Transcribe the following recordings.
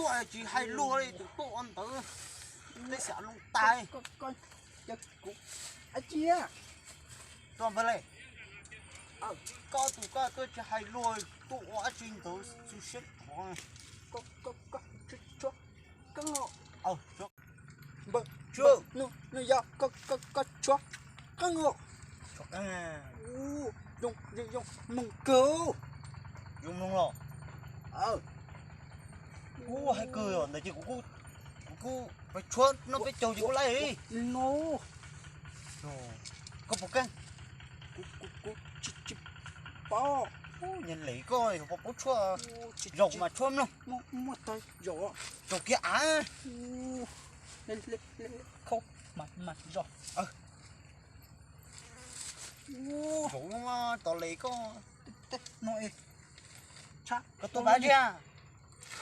Tuaj tsis hais luag li, tus tuaj ua ntawd tej xav loo tais. Tuaj npawg li, koj tus koj tuaj tsis hais luag, tuaj ua dab tsi ntawd xwb siab thov. Npawg, nws yog koj tshuav qeej os. Tshuav qeej. Zoo mloog kawg. Zoo mloog los. Ub, hais kawg os, ntawd ces kuv kuj, kuv kuj pab tshuab no peb caug ces kuv laij li no. Koj puas keej? Kuv, kuv, kuv tsis, tsis paub. Ub, niag lem koj puas paub tshuab? Zaum mas tshuab mloog. Muaj tau zaum. Zaum kiag av. Khau mas, mas zaum. Zaum no tos lem koj. No es, koj tuaj pab thiab?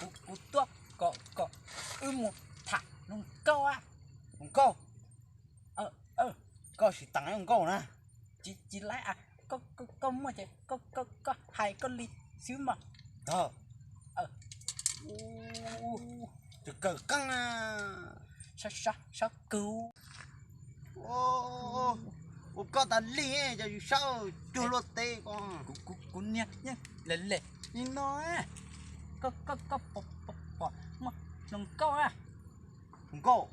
Kuv, kuv tuaj kom, kom wb mus tham hluas nkauj a. Hluas nkauj? Koj siv teem hluas nkauj na. Tsis, tsis laib a, koj, koj muaj ces koj, koj, koj hais koj li xwb mas. Tog, tus kawg qeej na. Sab, sab, sab kawg. Ua koj tas li, cov yus sab cuag luaj teb ko. Kuv, kuv, kuv niag yeej lem lem li no. Koj, koj, koj pom, pom, pom muaj hluas nkauj a? Hluas nkauj?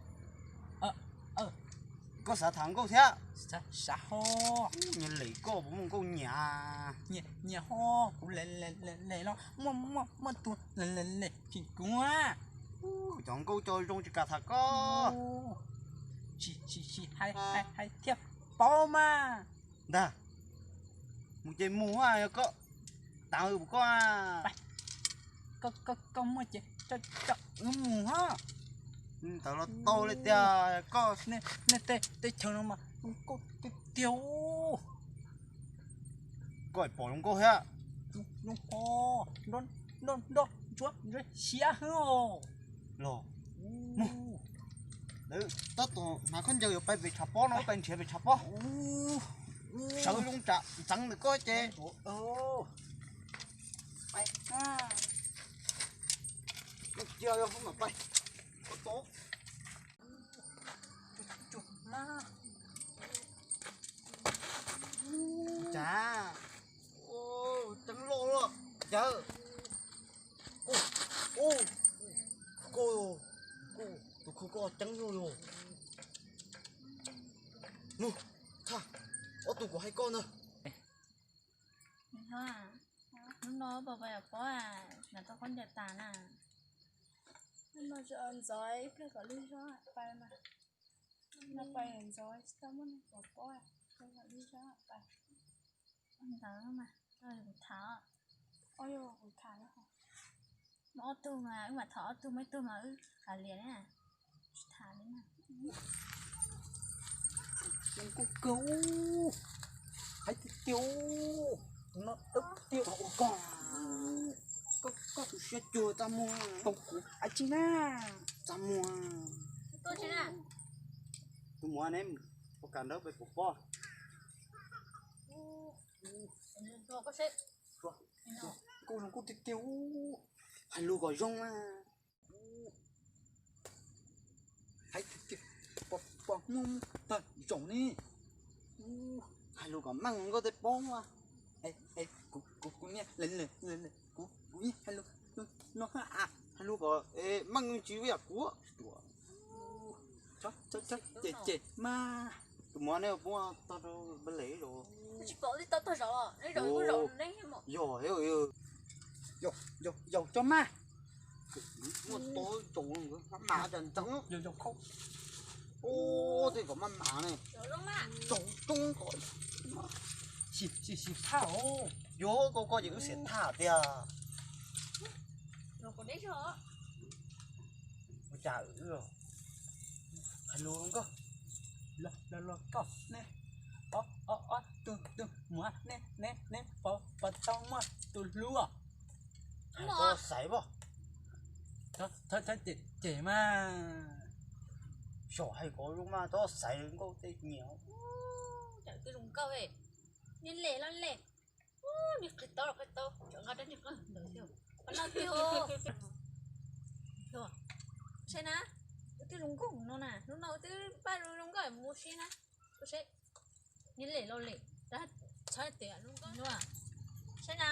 Koj xav tham nkauj thiab? Xav ho. Niag lem koj puas muaj nkauj nyiam? Nyiam, nyiam ho, kuv lem lem lem los muaj, muaj, muaj tus lem lem lem phim kuv a. Cov nkauj cov zoo tsis kam tham koj. Tsis, tsis, tsis hais, hais, hais thiaj paub mas. Ntag, mus ces mus a, yog koj tav puas koj. Koj, koj, koj muaj ces coj, coj wb mus hab. Ntawd los tau li tiag koj. Nej tej, tej chaw no mas zoo nkauj tiag tiag. Koj pom zoo nkauj thiab. Zoo, zoo ho, nrog, nrog ntsuab ntsuab siab hwb os. Los, mus. Tab tom hnav khaub ncaws yuav pais pem tshav pob no, pais nrhiav pem tshav pob. Sawv zoo tsam ntxeev ntawm koj ces. Cia yog mam pais. Cas, teeb loj loj, cas. Kuj, kuj, tus kho koj ceeb zuj zus. Mus, tha, ob tug kuv hais koj ntag. Hnub no pais pem pob, hnav tau khaub ncaws tas na. Hnub no ntxov ib pliag kom lwj zog pais mas. Hnub no pais ntxov tsis tau muaj neeg pem pob, pais kom lwj zog pais. Ntawd mas kuv tham. Ob, yog kuv tham. Muaj ob tug mas wb mam thov ob tug, muaj ib tug mas wb kav liam na. Tsis tham li na. Zoo nkauj kawg, hais tiag tiag, tus no dawb tiag ua koj. Koj, koj tu siab cuag txaj muag. Tau kuv hais tsis na. Txaj muag. Tus muam ne, ua kam ntawd pem puas pob. Nkauj zoo nkauj tiag tiag, hais lus kom zoo na. Hais tiag tiag, pom, pom muaj tag zaum ne. Hais lus kom meej nkauj tej pob. Kuv, kuv niag, kuv, kuv niag hais lus no, hais lus kom meej tsis ua yam kuv. Cem, cem mas. Tus muam ne, pub tau rau peb lem zaum. Tsis pom tau tag zaum, neb zaum kuj zaum neb. Yog, yog, yog cov mas. Muaj tau zaum mas cas ntxeev. Yog, yog khaub. Ub, tej kom maj mam ne. Zaum coob kom. Sim, sim, sim thaj os. Yog koj, koj ces wb xiam thaj tiag. Ua cas wb hais lus nkauj. Los, los, los koj ne. Ob, ob, ob tug, tug muam ne, ne, ne, pov, pov tau muaj tus hlub os. Hais txhob xaiv pob. Thov, thov cem, cem mas. Xyov hais kom zoo mas txhob xaiv nkauj tej nyiam. Cas twb zoo nkauj, niag lem los lem. Niag qhia tau los qhia tau, tsam nqa rab niag qeej ntawd thiab. Qhov no tiag. Saib na, wb twb zoo nkauj no na, hnub no wb twb pab zoo nkauj mus ua si na. Koj saib, niag lem los lem, txhob tes zoo nkauj. Saib na,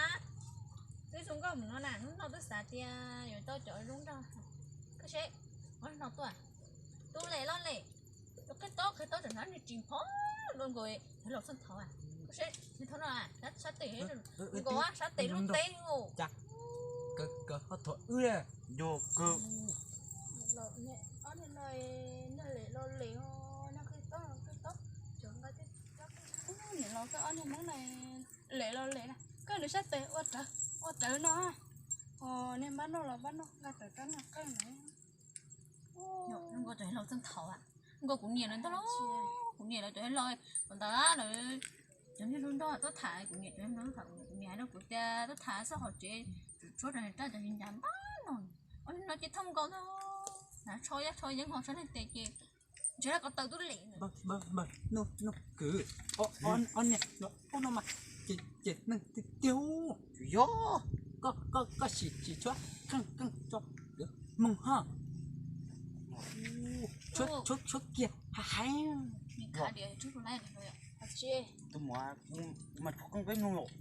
twb zoo nkauj mus no na, hnub no twb xav tias yuav tau cov zoo nraug. Koj saib, no tuaj, tus lem los lem, tus qhib taub qhib taub tseem hnov niag ris phom dua nkaus, yog laus txog thaum. Koj saib niag thaum no, sab tes nkaus, sab tes lub teb nkaus. Kawg kawg ho thuam wb. Yog kawg. Ob niag no, niag lem los lem, niag qhib taub qhib taub, cov nqa tej, niam laus koj ob niag Hmoob no lem los lem na, koj lwm sab tes ua rawv, ua rawv no. Niag npab noj los npab noj, nqa rawv rab noj qeej na. Zoo nkauj tseem laus txog thaum, zoo nkauj kuv niam lawv ntag los, kuv niam lawv tseem laus, kuv ntawd lawv cov niag hluas nraug tuaj tham, kuv niam cov hluas nraug tham, kuv niam hais rau kuv tias tuaj tham txog hauv tsev, tshuab rau rab cov ncav npab no. Ua no ces thooj nkaus ntag, na tsho yab tsho yeeb ho sab neeg tes ces ntshe ko taw tub lem. Kwv, ob niag ub no mas ces neeg tiag tiag. Yog koj sim tsis tshuab qeej qeej tso, moog ho tshuab kiag hais. Tus muam mas tshuab qeej peb mloog los.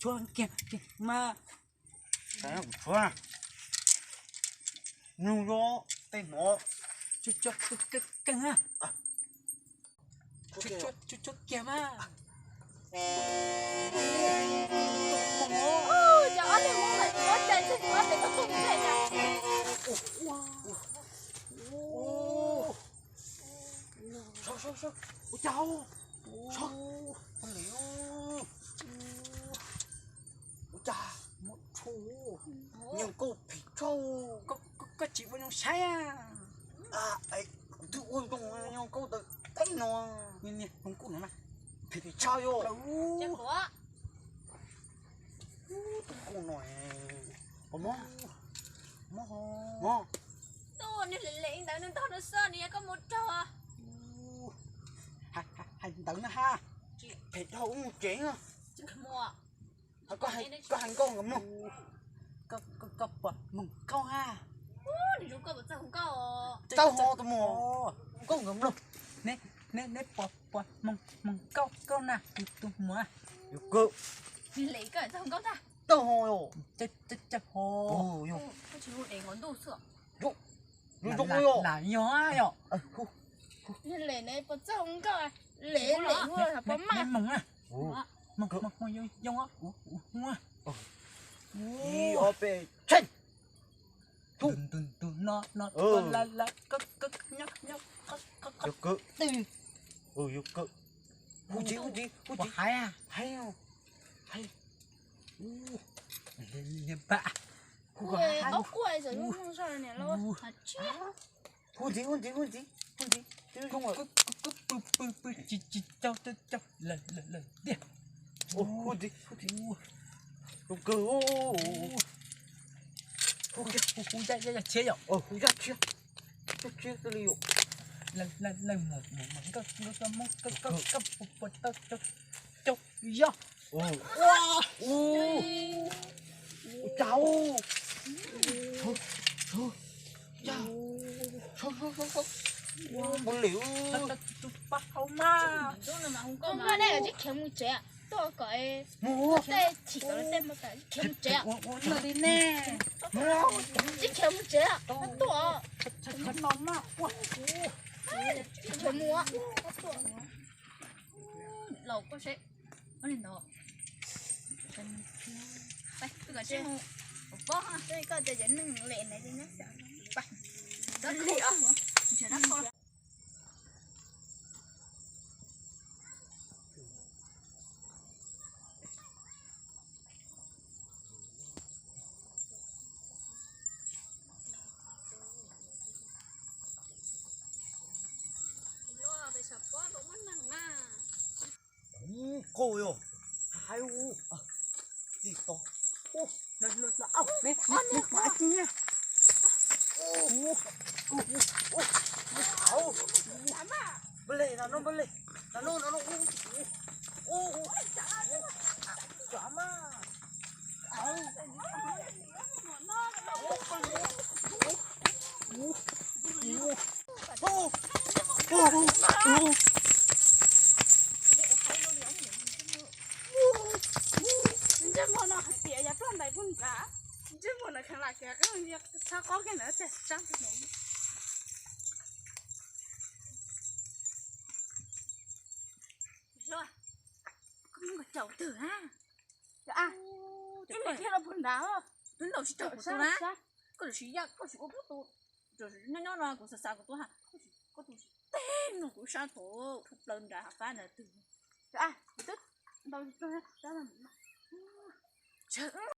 Tshuab kiag mas. Kuv tshuab na, mloog zoo tej mov. Tshuab kiag mas. Cov ob niag Hmoob ntawd tsis paub cai, tsis paub cai, tau tuaj mus ntej na. Ua cas, ua cas, ua cas, nyuag nkauj phim tshaj. Koj tsis ua zoo saib. Kuv twb ua zoo nyuag nkauj tawm teb no, niag zoo nkauj no na, phim phim tshaj yom. Tus nkauj no, mob, mob, mob. Tuaj niag lem lem ntawd nws nrog nws xwb, nws yog koj mus raug. Hais ntawd na ha, phem dhau ub mus tsev na. Koj hais nkauj nkawd mloog. Koj puas hmoov nkauj ha? Tau ho tus muam, nkauj nkawd mloog. Neb puas hmoov nkauj, nkauj na tus muam? Tau ho. Lam yog yom. Lem ne puas txawj hu nkauj, lem lem hu puas maj. Moog na, moog moog yoo yoo, ua ua. Ib ob peb tsheej. Tus tus tus no no la la, nyob nyob. Hu tsis hu tsis hu tsis hais, hais hais. Hu tsis hu tsis hu tsis hu tsis. Pw pw pw tsis tsis cau cau cau lawm lawm lawm tiag. Hu tsis hu tsis. Zoo kawg. Hu hu hu yaj yaj yaj tshiab yom. Hu yaj tshiab. Yaj tshiab li yom. Leej leej leej mus mus mus nkauj nkauj nkauj Hmoob nkauj nkauj nkauj puas puas tau cau cau yog. Ua ua. Ua cas. Ua mus lwm. Tus pab hau mas. Hu nkauj ne, tsis khiav mus tsev, tuaj kom tej chim kom tej mus tsev, tsis khiav mus tsev. Ua ua li ne. Tsis khiav mus tsev, tuaj. Tsis khiav mus, tuaj. Laus koj seb, ua li ntawd. Peb kom tsij mus pov pob, koj cov neeg lem ne, nrhiav dab qhua. Peb saum pob nkaus muaj neeg mas. Ub, kauj yom, hais ub, tij to. Ub, no no no, au, me me me, ua ci na. Ub, ub, ub, au, npaj le, no no, npaj le, no no no no, ub, ub, ub, ub, cav mas, au, Ntsej muag no hais tias yog tuaj ntais puag nrad, ntsej muag no kheev lam kiag qab, yog txhob qob kiag ntawd tiag sab tus no. Koj muab nkaus caum twg na? Ib niam thiab los puag nrad. Twb ntaus tsis tau kuv tus na. Koj tus tsis yaj, koj tsis ua koj tus. Nyob nyob no kuv xav xav kuv tus ha. Koj tus tsis teg no kuv sab thaum dhau plaws nrad hav fab nrad twg. Kuv twb ntaus tsis tau.